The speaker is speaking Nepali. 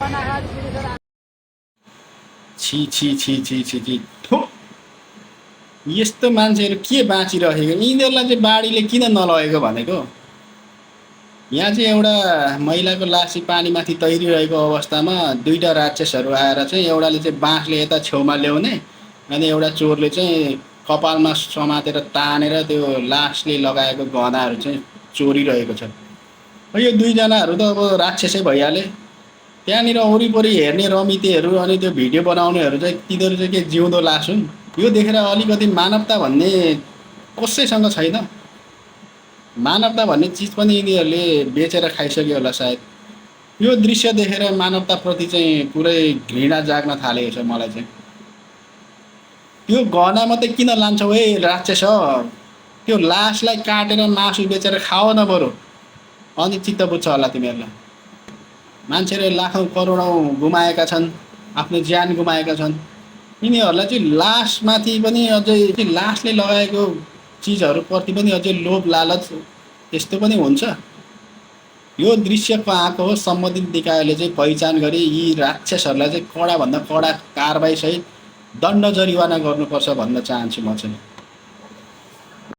छि छि छि छि छि छि थु। यस्तो मान्छेहरू के बाँचिरहेको, यिनीहरूलाई चाहिँ बाढीले किन नलगेको भनेको। यहाँ चाहिँ एउटा महिलाको लासी पानीमाथि तैरिरहेको अवस्थामा दुईवटा राक्षसहरू आएर चाहिँ एउटाले चाहिँ बाँसले यता छेउमा ल्याउने अनि एउटा चोरले चाहिँ कपालमा समातेर तानेर त्यो लासले लगाएको गहनाहरू चाहिँ चोरिरहेको छ। यो दुईजनाहरू त अब राक्षसै भइहाले। त्यहाँनिर वरिपरि हेर्ने रमितेहरू अनि त्यो भिडियो बनाउनेहरू चाहिँ तिनीहरू चाहिँ के जिउँदो लास हुन्। यो देखेर अलिकति मानवता भन्ने कसैसँग छैन। मानवता भन्ने चिज पनि यिनीहरूले बेचेर खाइसक्यो होला सायद। यो दृश्य देखेर मानवताप्रति चाहिँ पुरै घृणा जाग्न थालेको छ मलाई चाहिँ। त्यो गहना मात्रै किन लान्छौ ए राक्षस, त्यो लासलाई काटेर मासु बेचेर खाओ न बरु, अनि चित्त बुझ्छ होला तिमीहरूलाई। मान्छेले लाखौँ करोडौँ गुमाएका छन्, आफ्नो ज्यान गुमाएका छन्। यिनीहरूलाई चाहिँ लासमाथि पनि अझै लासले लगाएको चिजहरूप्रति पनि अझै लोभ लालच यस्तो पनि हुन्छ। यो दृश्यको आएको हो सम्बन्धित निकायले चाहिँ पहिचान गरी यी राक्षसहरूलाई चाहिँ कडाभन्दा कडा कारबाहीसहित दण्ड जरिवाना गर्नुपर्छ भन्न चाहन्छु म चाहिँ।